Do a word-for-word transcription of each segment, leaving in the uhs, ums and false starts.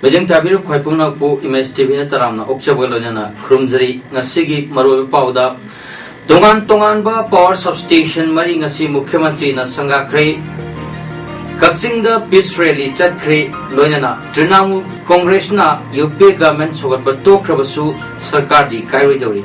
ꯃꯤꯠꯌꯦꯡ ꯇꯥꯕꯤꯔꯤꯕ ꯈ꯭ꯋꯥꯏ ꯄꯨꯝꯅꯃꯛꯄꯨ ꯏꯃꯦꯖ ꯇꯤꯚꯤꯅ ꯇꯔꯥꯝꯅ ꯑꯣꯛꯆꯕꯒ ꯂꯣꯏꯅꯅ ꯈꯨꯔꯨꯝꯖꯔꯤ꯫ ꯉꯁꯤꯒꯤ ꯃꯔꯨꯑꯣꯏꯕ ꯄꯥꯎꯗ, ꯇꯣꯉꯥꯟ ꯇꯣꯉꯥꯟꯕ power substation ꯃꯔꯤ ꯉꯁꯤ ꯃꯨꯈ꯭ꯌ ꯃꯟꯇ꯭ꯔꯤꯅ ꯁꯪꯒꯥꯈ꯭ꯔꯦ꯫ ꯀꯛꯆꯤꯡꯗ peace rally ꯆꯠꯈ꯭ꯔꯦ꯫ ꯂꯣꯏꯅꯅ ꯇ꯭ꯔꯤꯅꯥꯃꯨꯜ ꯀꯣꯡꯒ꯭ꯔꯦꯁꯅ ꯌꯨ ꯄꯤ ꯑꯦ ꯒꯚꯔꯟꯃꯦꯟꯠ ꯁꯧꯒꯠꯄ ꯇꯣꯛꯈ꯭ꯔꯕꯁꯨ ꯁꯔꯀꯥꯔꯗꯤ ꯀꯥꯏꯔꯣꯏꯗꯧꯔꯤ꯫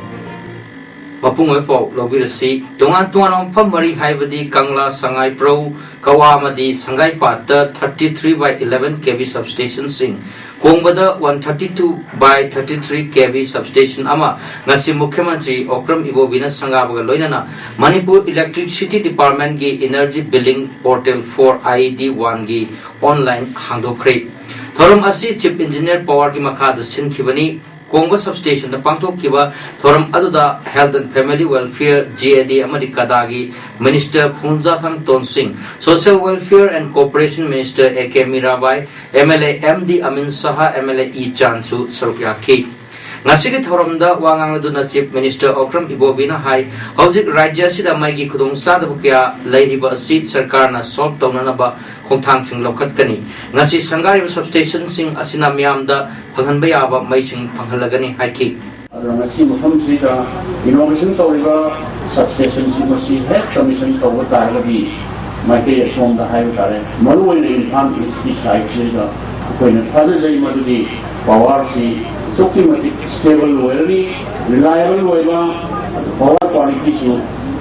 ꯃꯄꯨꯡ ꯑꯣꯏꯕ ꯄꯥꯎ ꯂꯧꯕꯤꯔꯁꯤ꯫ ꯇꯣꯉꯥꯟ ꯇꯣꯉꯥꯟꯕ ꯃꯐꯝ ꯃꯔꯤ ꯍꯥꯏꯕꯗꯤ ꯀꯪꯂꯥ, ꯁꯉꯥꯏꯄ꯭ꯔꯧ, ꯀꯋꯥ ꯑꯃꯗꯤ ꯁꯪꯒꯥꯏꯄꯥꯠꯇ thirty three by eleven K V substationꯁꯤꯡ, ꯀꯣꯡꯕꯗ one thirty two by thirty three K V substation ꯑꯃ ꯉꯁꯤ ꯃꯨꯈ꯭ꯌ ꯃꯟꯇ꯭ꯔꯤ ꯑꯣꯀ꯭ꯔꯝ ꯏꯕꯣꯕꯤꯅ ꯁꯪꯒꯥꯕꯒ ꯂꯣꯏꯅꯅ Manipur Electricity Departmentꯀꯤ Energy Billing Portal for I E D one ꯒꯤ online ꯍꯥꯡꯗꯣꯛꯈ꯭ꯔꯦ꯫ ꯊꯧꯔꯝ ꯑꯁꯤ Chief Engineer Powerꯒꯤ ꯃꯈꯥꯗ ꯁꯤꯟꯈꯤꯕꯅꯤ꯫ ꯀꯣꯡꯕ substationꯗ ꯄꯥꯡꯊꯣꯛꯈꯤꯕ ꯊꯧꯔꯝ ꯑꯗꯨꯗ Health and Family Welfare, G A D ꯑꯃꯗꯤ ꯀꯗꯥꯒꯤ Minister Phunjathang Tonsing, Social Welfare and Cooperation Minister A K Mirabai, M L A M D Amin Shah, M L A E Chansu ꯁꯔꯨꯛ ꯌꯥꯈꯤ꯫ ꯉꯁꯤꯒꯤ ꯊꯧꯔꯝꯗ ꯋꯥ ꯉꯥꯡꯂꯗꯨꯅ Chief Minister ꯑꯣꯀ꯭ꯔꯝ ꯏꯕꯣꯕꯤꯅ ꯍꯥꯏ, ꯍꯧꯖꯤꯛ ꯔꯥꯖ꯭ꯌ ꯑꯁꯤꯗ ꯃꯩꯒꯤ ꯈꯨꯗꯣꯡꯆꯥꯗꯕ ꯀꯌꯥ ꯂꯩꯔꯤꯕ ꯑꯁꯤ ꯁꯔꯀꯥꯔꯅ solve ꯇꯧꯅꯅꯕ ꯈꯣꯡꯊꯥꯡꯁꯤꯡ ꯂꯧꯈꯠꯀꯅꯤ꯫ ꯉꯁꯤ ꯁꯪꯒꯥꯔꯤꯕ substationꯁꯤꯡ ꯑꯁꯤꯅ ꯃꯤꯌꯥꯝꯗ ꯐꯪꯍꯟꯕ ꯌꯥꯕ ꯃꯩꯁꯤꯡ ꯐꯪꯍꯜꯂꯒꯅꯤ ꯍꯥꯏꯈꯤ꯫ ꯑꯗꯨꯅ ꯉꯁꯤ ꯃꯐꯝꯁꯤꯗ inauguration ꯇꯧꯔꯤꯕ substationꯁꯤꯡ ꯑꯁꯤ ꯍꯦꯛ commission ꯇꯧꯕ ꯇꯥꯔꯒꯗꯤ ꯃꯥꯏꯀꯩ ꯑꯁꯣꯝꯗ ꯍꯥꯏꯕ ꯇꯥꯔꯦ, ꯃꯔꯨꯑꯣꯏꯅ ꯏꯝꯐꯥꯜ Eastꯀꯤ sideꯁꯤꯗ ꯑꯩꯈꯣꯏꯅ ꯊꯥꯖꯖꯩ ꯃꯗꯨꯗꯤ powerꯁꯤ ꯑꯁꯨꯛꯀꯤ ꯃꯇꯤꯛ stable ꯑꯣꯏꯔꯅꯤ, reliable ꯑꯣꯏꯕ, power qualityꯁꯨ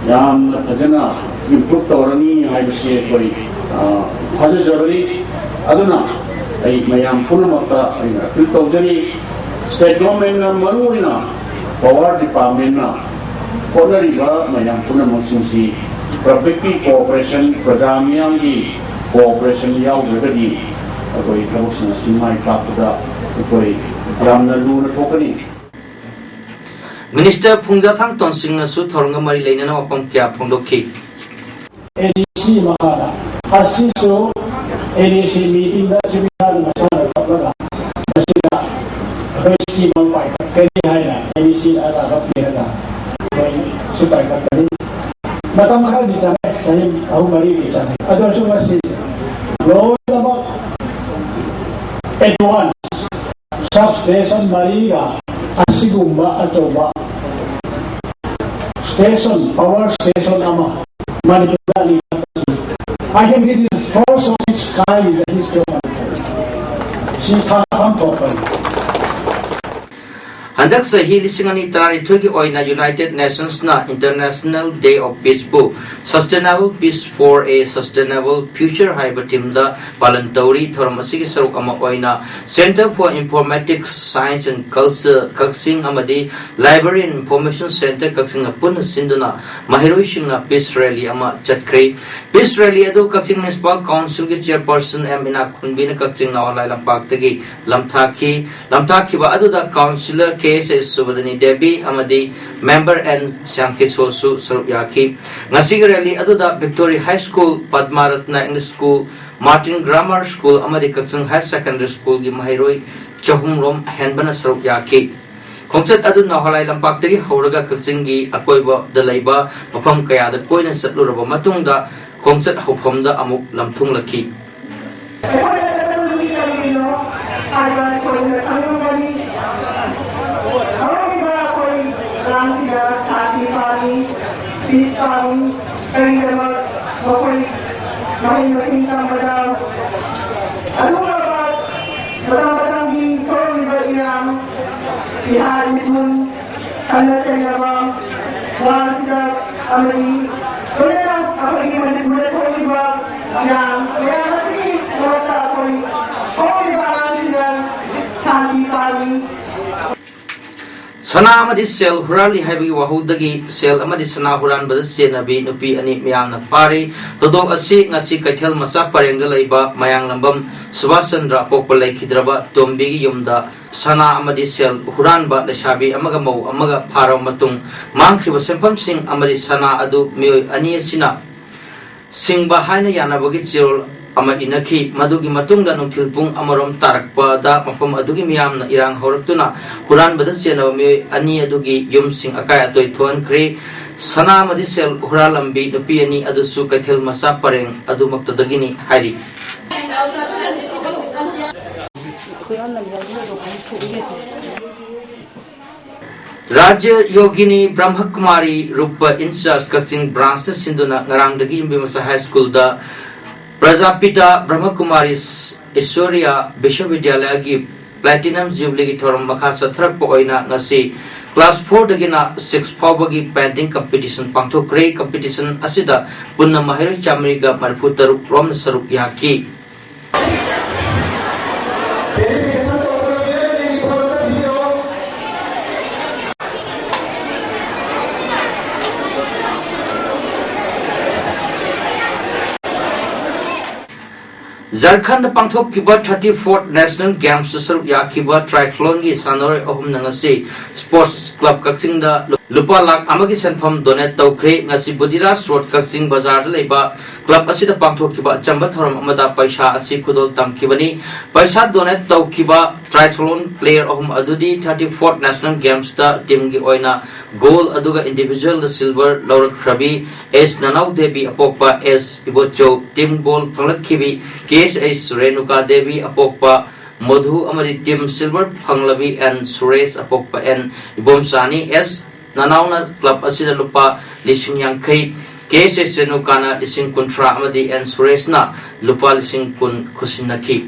ꯌꯥꯝꯅ ꯐꯖꯅ improve ꯇꯧꯔꯅꯤ ꯍꯥꯏꯕꯁꯤ ꯑꯩꯈꯣꯏ, ꯑ, ꯊꯥꯖꯖꯕꯅꯤ꯫ ꯑꯗꯨꯅ ꯑꯩ ꯃꯌꯥꯝ ꯄꯨꯝꯅꯃꯛꯇ ꯑꯩꯅ appeal ꯇꯧꯖꯔꯤ, state governmentꯅ ꯃꯔꯨꯑꯣꯏꯅ power departmentꯅ ꯍꯣꯠꯅꯔꯤꯕ ꯃꯌꯥꯝ ꯄꯨꯝꯅꯃꯛꯁꯤꯡꯁꯤ publicꯀꯤ cooperation, ꯄ꯭ꯔꯖꯥ ꯃꯤꯌꯥꯝꯒꯤ cooperation ꯌꯥꯎꯗ꯭ꯔꯒꯗꯤ ꯑꯩꯈꯣꯏ ꯊꯕꯛꯁꯤꯡ ꯑꯁꯤ ꯃꯥꯏ ꯄꯥꯛꯄꯗ ꯑꯩꯈꯣꯏ ꯌꯥꯝꯅ ꯂꯨꯅ ꯊꯣꯛꯀꯅꯤ꯫ ꯃꯤꯅꯤꯁꯇꯔ ꯐꯨꯡꯖꯥꯊꯥꯡ ꯇꯣꯟꯁꯤꯡꯅꯁꯨ ꯊꯧꯔꯝꯒ ꯃꯔꯤ ꯂꯩꯅꯅ ꯋꯥꯐꯝ ꯀꯌꯥ ꯐꯣꯡꯗꯣꯛꯈꯤ꯫ ꯑꯦ ꯗꯤ ꯁꯤ ꯃꯈꯥꯗ ꯑꯁꯤꯁꯨ ꯑꯦ ꯗꯤ ꯁꯤ ꯃꯤꯇꯤꯡꯗ ꯆꯤꯃꯤꯅꯥ ꯃꯁꯥꯅ ꯆꯠꯂꯒ ꯃꯁꯤꯗ ꯑꯩꯈꯣꯏ ꯁꯤꯀꯤ ꯃꯥꯡ ꯄꯥꯏꯈꯠꯀꯅꯤ ꯍꯥꯏꯅ ꯑꯦ ꯗꯤ ꯁꯤ ꯑꯆꯥꯕ ꯄꯤꯔꯒ ꯑꯩꯈꯣꯏ ꯁꯤ ꯄꯥꯏꯈꯠꯀꯅꯤ꯫ ꯃꯇꯝ ꯈꯔꯗꯤ ꯆꯪꯉꯦ, ꯆꯍꯤ ꯑꯍꯨꯝ ꯃꯔꯤꯗꯤ ꯆꯪꯉꯦ꯫ ꯑꯗꯨ ꯑꯣꯏꯔꯁꯨ ꯃꯁꯤ ꯂꯣꯏꯅꯃꯛ ꯑꯦꯗꯚꯥꯟꯁ ꯁꯕ ꯁ꯭ꯇꯦꯁꯟ ꯃꯔꯤꯒ ꯑꯁꯤꯒꯨꯝꯕ ꯑꯆꯧꯕ ꯁ꯭ꯇꯦꯁꯟ, ꯄꯥꯋꯔ ꯁ꯭ꯇꯦꯁꯟ ꯑꯃ ꯃꯅꯤꯄꯨꯔꯗ ꯂꯤꯡꯈꯠꯄꯁꯤ, I think it is first of its kind in the history of Manipur. ꯁꯤ ꯊꯥ ꯑꯃ ꯊꯣꯛꯄꯅꯤ꯫ ꯍꯟꯗꯛ ꯆꯍꯤ ꯂꯤꯁꯤꯡ ꯑꯅꯤ ꯇꯔꯥꯅꯤꯊꯣꯏꯒꯤ ꯑꯣꯏꯅ United Nationsꯅ International Day of Peaceꯕꯨ Sustainable Peace for a Sustainable Future ꯍꯥꯏꯕ ꯊꯤꯝꯗ ꯄꯥꯂꯟ ꯇꯧꯔꯤ꯫ ꯊꯧꯔꯝ ꯑꯁꯤꯒꯤ ꯁꯔꯨꯛ ꯑꯃ ꯑꯣꯏꯅ Center for Informatics, Science and Culture ꯀꯛꯆꯤꯡ ꯑꯃꯗꯤ Library and Information Center ꯀꯛꯆꯤꯡꯅ ꯄꯨꯟꯅ ꯁꯤꯟꯗꯨꯅ ꯃꯍꯩꯔꯣꯏꯁꯤꯡꯅ Peace Rally ꯑꯃ ꯆꯠꯈ꯭ꯔꯦ꯫ Peace Rally ꯑꯗꯨ ꯀꯛꯆꯤꯡ Municipal Councilꯒꯤ Chairperson ꯑꯦꯝ ꯏꯅꯥꯛꯈꯨꯟꯕꯤꯅ ꯀꯛꯆꯤꯡ ꯅꯋꯥꯂꯥꯏ ꯂꯝꯄꯥꯛꯇꯒꯤ ꯂꯝꯊꯥꯈꯤ꯫ ꯂꯝꯊꯥꯈꯤꯕ ꯑꯗꯨꯗ Councillor ꯀꯦ ꯑꯦꯁ ꯑꯦꯁ ꯁꯨꯕꯗꯅꯤ ꯗꯦꯕꯤ ꯑꯃꯗꯤ Member ꯑꯦꯟ ꯁ꯭ꯌꯥꯝꯀꯤꯁꯣꯔꯁꯨ ꯁꯔꯨꯛ ꯌꯥꯈꯤ꯫ ꯉꯁꯤꯒꯤ rally ꯑꯗꯨꯗ Victory High School, Padma Ratna English School, Martin Grammar School ꯑꯃꯗꯤ ꯀꯛꯆꯤꯡ Higher Secondary Schoolꯒꯤ ꯃꯍꯩꯔꯣꯏ ꯆꯍꯨꯝ ꯔꯣꯝ ꯍꯦꯟꯕꯅ ꯁꯔꯨꯛ ꯌꯥꯈꯤ꯫ ꯈꯣꯡꯆꯠ ꯑꯗꯨ ꯅꯋꯥꯂꯥꯏ ꯂꯝꯄꯥꯛꯇꯒꯤ ꯍꯧꯔꯒ ꯀꯛꯆꯤꯡꯒꯤ ꯑꯀꯣꯏꯕꯗ ꯂꯩꯕ ꯃꯐꯝ ꯀꯌꯥꯗ ꯀꯣꯏꯅ ꯆꯠꯂꯨꯔꯕ ꯃꯇꯨꯡꯗ ꯈꯣꯡꯆꯠ ꯍꯧꯐꯝꯗ ꯑꯃꯨꯛ ꯂꯝꯊꯨꯡꯂꯛꯈꯤ꯫ ꯑꯩꯈꯣꯏꯅ ꯆꯠꯀꯗꯧꯔꯤꯁꯤ ꯀꯔꯤꯒꯤꯅꯣ ꯍꯥꯏꯕ ꯑꯩꯈꯣꯏꯅ ꯈꯪꯂꯝꯒꯅꯤ꯫ ꯍꯧꯔꯛꯂꯤꯕ ꯑꯩꯈꯣꯏ ꯂꯥꯟꯁꯤꯗ ꯁꯥꯟꯇꯤ ꯄꯥꯝꯃꯤ, peace ꯄꯥꯝꯃꯤ, ꯀꯔꯤꯒꯤꯗꯃꯛ ꯃꯈꯣꯏ ꯃꯍꯩ ꯃꯁꯤꯡ ꯇꯝꯕꯗ ꯑꯗꯨꯒꯨꯝꯂꯕ ꯃꯇꯝ ꯃꯇꯝꯒꯤ ꯊꯣꯛꯂꯤꯕ ꯏꯔꯥꯡ, ꯃꯤꯍꯥꯠ ꯃꯤꯄꯨꯟ, ꯈꯠꯅ ꯆꯩꯅꯕ, ꯂꯥꯟꯁꯤꯗ ꯑꯃꯗꯤ ꯂꯣꯏꯅꯅ ꯑꯩꯈꯣꯏꯒꯤ ꯃꯅꯤꯄꯨꯔꯗ ꯊꯣꯛꯂꯤꯕ ꯏꯔꯥꯡ ꯃꯌꯥꯝ ꯑꯁꯤꯒꯤ ꯃꯔꯛꯇ ꯑꯩꯈꯣꯏ ꯍꯧꯔꯛꯂꯤꯕ ꯑꯉꯥꯡꯁꯤꯡꯗ ꯁꯥꯟꯇꯤ ꯄꯥꯜꯂꯤ꯫ ꯁꯅꯥ ꯑꯃꯗꯤ ꯁꯦꯜ ꯍꯨꯔꯥꯜꯂꯤ ꯍꯥꯏꯕꯒꯤ ꯋꯥꯍꯧꯗꯒꯤ ꯁꯦꯜ ꯑꯃꯗꯤ ꯁꯅꯥ ꯍꯨꯔꯥꯟꯕꯗ ꯆꯦꯟꯅꯕꯤ ꯅꯨꯄꯤ ꯑꯅꯤ ꯃꯤꯌꯥꯝꯅ ꯐꯥꯔꯤ꯫ ꯊꯧꯗꯣꯛ ꯑꯁꯤ ꯉꯁꯤ ꯀꯩꯊꯦꯜ ꯃꯆꯥ ꯄꯔꯦꯡꯗ ꯂꯩꯕ ꯃꯌꯥꯡꯂꯝꯕꯝ ꯁꯨꯕꯥꯁ ꯆꯟꯗ꯭ꯔ ꯄꯣꯛꯄ ꯂꯩꯈꯤꯗ꯭ꯔꯕ ꯇꯣꯝꯕꯤꯒꯤ ꯌꯨꯝꯗ ꯁꯅꯥ ꯑꯃꯗꯤ ꯁꯦꯜ ꯍꯨꯔꯥꯟꯕ ꯂꯩꯁꯥꯕꯤ ꯑꯃꯒ ꯃꯧ ꯑꯃꯒ ꯐꯥꯔꯕ ꯃꯇꯨꯡ, ꯃꯥꯡꯈ꯭ꯔꯤꯕ ꯁꯦꯟꯐꯝꯁꯤꯡ ꯑꯃꯗꯤ ꯁꯅꯥ ꯑꯗꯨ ꯃꯤꯑꯣꯏ ꯑꯅꯤ ꯑꯁꯤꯅ ꯁꯤꯡꯕ ꯍꯥꯏꯅ ꯌꯥꯅꯕꯒꯤ ꯆꯦꯔꯣꯜ ꯑꯃ ꯏꯅꯈꯤ꯫ ꯃꯗꯨꯒꯤ ꯃꯇꯨꯡꯗ ꯅꯨꯡꯊꯤꯜ ꯄꯨꯡ ꯑꯃꯔꯣꯝ ꯇꯥꯔꯛꯄꯗ ꯃꯐꯝ ꯑꯗꯨꯒꯤ ꯃꯤꯌꯥꯝꯅ ꯏꯔꯥꯡ ꯍꯧꯔꯛꯇꯨꯅ ꯍꯨꯔꯥꯟꯕꯗ ꯆꯦꯟꯅꯕ ꯃꯤꯑꯣꯏ ꯑꯅꯤ ꯑꯗꯨꯒꯤ ꯌꯨꯝꯁꯤꯡ ꯑꯀꯥꯏ ꯑꯇꯣꯏ ꯊꯣꯛꯍꯟꯈ꯭ꯔꯦ꯫ ꯁꯅꯥ ꯑꯃꯗꯤ ꯁꯦꯜ ꯍꯨꯔꯥꯜꯂꯝꯕꯤ ꯅꯨꯄꯤ ꯑꯅꯤ ꯑꯗꯨꯁꯨ ꯀꯩꯊꯦꯜ ꯃꯆꯥ ꯄꯔꯦꯡ ꯑꯗꯨꯃꯛꯇꯗꯒꯤꯅꯤ ꯍꯥꯏꯔꯤ꯫ ꯔꯥꯖ꯭ꯌ ꯌꯣꯒꯤꯅꯤ ꯕ꯭ꯔꯍ꯭ꯃꯀꯨꯃꯥꯔꯤ ꯔꯨꯄ ꯏꯟꯆꯥꯔꯖ ꯀꯛꯆꯤꯡ ꯕ꯭ꯔꯥꯟꯁꯅ ꯁꯤꯟꯗꯨꯅ ꯉꯔꯥꯡꯗꯒꯤ ꯌꯨꯝꯕꯤ ꯃꯆꯥ ꯍꯥꯏ ꯁ꯭ꯀꯨꯜꯗ ꯄ꯭ꯔꯖꯥꯄꯤꯇꯥ ꯕ꯭ꯔꯍ꯭ꯃꯀꯨꯃꯥꯔꯤ ꯏꯁꯣꯔꯤꯌꯥ ꯕꯤꯁ꯭ꯋꯕꯤꯗ꯭ꯌꯥꯂꯌꯒꯤ ꯄ꯭ꯂꯥꯇꯤꯅꯝ ꯖꯨꯕꯤꯂꯤꯒꯤ ꯊꯧꯔꯝ ꯃꯈꯥ ꯆꯠꯊꯔꯛꯄ ꯑꯣꯏꯅ ꯉꯁꯤ ꯀ꯭ꯂꯥꯁ ꯐꯣꯔꯗꯒꯤꯅ ꯁꯤꯛꯁ ꯐꯥꯎꯕꯒꯤ ꯄꯦꯟꯇꯤꯡ ꯀꯝꯄꯤꯇꯤꯁꯟ ꯄꯥꯡꯊꯣꯛꯈ꯭ꯔꯦ꯫ ꯀꯝꯄꯤꯇꯤꯁꯟ ꯑꯁꯤꯗ ꯄꯨꯟꯅ ꯃꯍꯩꯔꯣꯏ ꯆꯥꯃꯔꯤꯒ ꯃꯔꯤꯐꯨ ꯇꯔꯨꯛ ꯔꯣꯝꯅ ꯁꯔꯨꯛ ꯌꯥꯈꯤ꯫ ꯖꯔꯈꯟꯗ ꯄꯥꯡꯊꯣꯛꯈꯤꯕ thirty fourth National Gamesꯇ ꯁꯔꯨꯛ ꯌꯥꯈꯤꯕ triathlonꯒꯤ ꯁꯥꯟꯅꯔꯣꯏ ꯑꯍꯨꯝꯅ ꯉꯁꯤ Sports Club ꯀꯛꯆꯤꯡꯗ ꯂꯨꯄꯥ ꯂꯥꯈ ꯑꯃꯒꯤ ꯁꯦꯟꯐꯝ donate ꯇꯧꯈ꯭ꯔꯦ꯫ ꯉꯁꯤ ꯕꯨꯙꯤꯔꯥꯖ ꯔꯣꯗ ꯀꯛꯆꯤꯡ ꯕꯖꯥꯔꯗ ꯂꯩꯕ club ꯑꯁꯤꯗ ꯄꯥꯡꯊꯣꯛꯈꯤꯕ ꯑꯆꯝꯕ ꯊꯧꯔꯝ ꯑꯃꯗ ꯄꯩꯁꯥ ꯑꯁꯤ ꯈꯨꯗꯣꯜ ꯇꯝꯈꯤꯕꯅꯤ꯫ ꯄꯩꯁꯥ donate ꯇꯧꯈꯤꯕ triathlon player ꯑꯍꯨꯝ ꯑꯗꯨꯗꯤ thirty fourth National Gamesꯇ teamꯒꯤ ꯑꯣꯏꯅ gold ꯑꯗꯨꯒ individualꯗ silver ꯂꯧꯔꯛꯈ꯭ꯔꯕꯤ ꯑꯦꯁ ꯅꯅꯥꯎ ꯗꯦꯕꯤ ꯑꯄꯣꯛꯄ ꯑꯦꯁ ꯏꯕꯣꯆꯧ, team gold ꯐꯪꯂꯛꯈꯤꯕꯤ ꯀꯦ ꯑꯦꯁ ꯑꯦꯁ ꯔꯦꯅꯨꯀꯥ ꯗꯦꯕꯤ ꯑꯄꯣꯛꯄ ꯃꯣꯙꯨ ꯑꯃꯗꯤ team silver ꯐꯪꯂꯕꯤ ꯑꯦꯟ ꯁꯨꯔꯦꯁ ꯑꯄꯣꯛꯄ ꯑꯦꯟ ꯏꯕꯣꯝꯆꯥꯅꯤ꯫ ꯑꯦꯁ ꯅꯅꯥꯎꯅ club ꯑꯁꯤꯗ ꯂꯨꯄꯥ ꯂꯤꯁꯤꯡ ꯌꯥꯡꯈꯩ, ꯀꯦ ꯑꯦꯁ ꯑꯦꯁ ꯔꯦꯅꯨꯀꯥꯅ ꯂꯤꯁꯤꯡ ꯀꯨꯟꯊ꯭ꯔꯥ ꯑꯃꯗꯤ ꯑꯦꯟ ꯁꯨꯔꯦꯁꯅ ꯂꯨꯄꯥ ꯂꯤꯁꯤꯡ ꯀꯨꯟ ꯈꯨꯠꯁꯤꯟꯅꯈꯤ꯫